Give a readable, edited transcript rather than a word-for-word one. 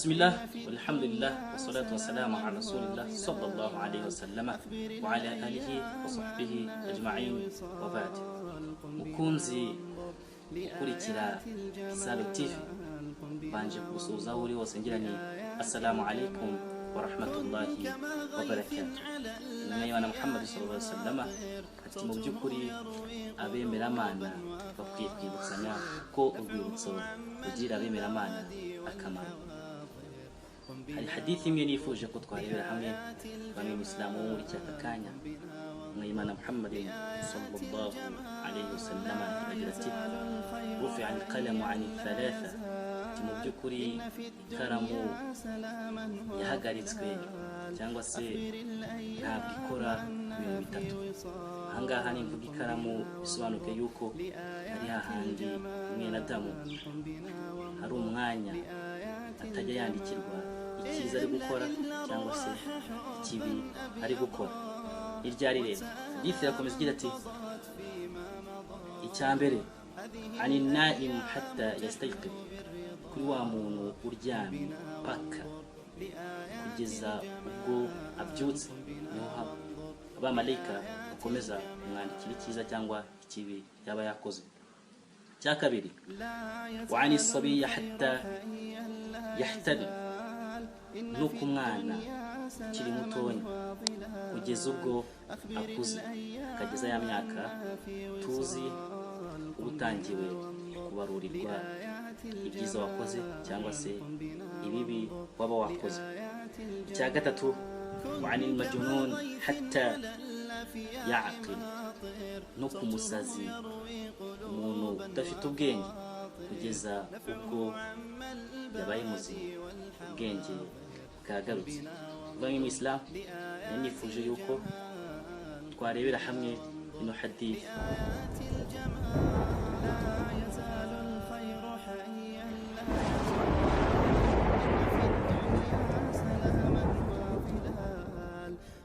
Bismillah, walhamdulillah, wassalatu wassalamu ala rasulillah sallallahu alayhi wasallama wa ala alihi wa sahbihi ajma'in wa ba'd. Mukunzi ukurikira Salo TV, banje kugusuhuza aho uri hose ngira ni assalamu alaikum wa rahmatullahi wa barakatuh. Intumwa Muhammad sallallahu alaihi wasallama ati mu by'ukuri abemeramana bakwiye kwibutsanya ko urwibutso rugira abemeramana akamaro. Hari hadithi imwe nifuje ko twarebera hamwe bamwe mu Islamu wo muri aka kanya. Intumwa Muhammad sallallahu alaihi wasallama agira ati rufi'a al-qalamu 'an thalatha, mu by'ukuri ikaramu yahagaritswe cyangwa se ntabwo ikora ibintu bitatu. Ahangaha nimvuga ikaramu bisobanuke yuko ari hahandi mwene Adamu hari umwanya atajya yandikirwa icyiza ari gukora cyangwa se ikibi ari gukora. Iryo ari rero hadithi irakomeza igira ati icya mbere ani naim hatta yastayqid, kuri wa muntu uryamye paka kugeza ubwo abyutse, niho abamarayika bakomeza kumwandikira icyiza cyangwa ikibi yaba yakoze. Icya kabiri wa ani sabiya hatta yahtadi, no ku mwana ukiri mutonya kugeza ubwo akuze akageza ya myaka tuzi ubutangiwe kubarurirwa ibyiza wakoze cyangwa se ibibi waba wakoze. Icya gatatu wa anil majnun hatta ya'qil, no ku musazi, umuntu udafite ubwenge kugeza ubwo yabaye muzima, ubwenge bwagarutse. Bamwe mu Islam nifuje yuko twarebera hamwe ino hadith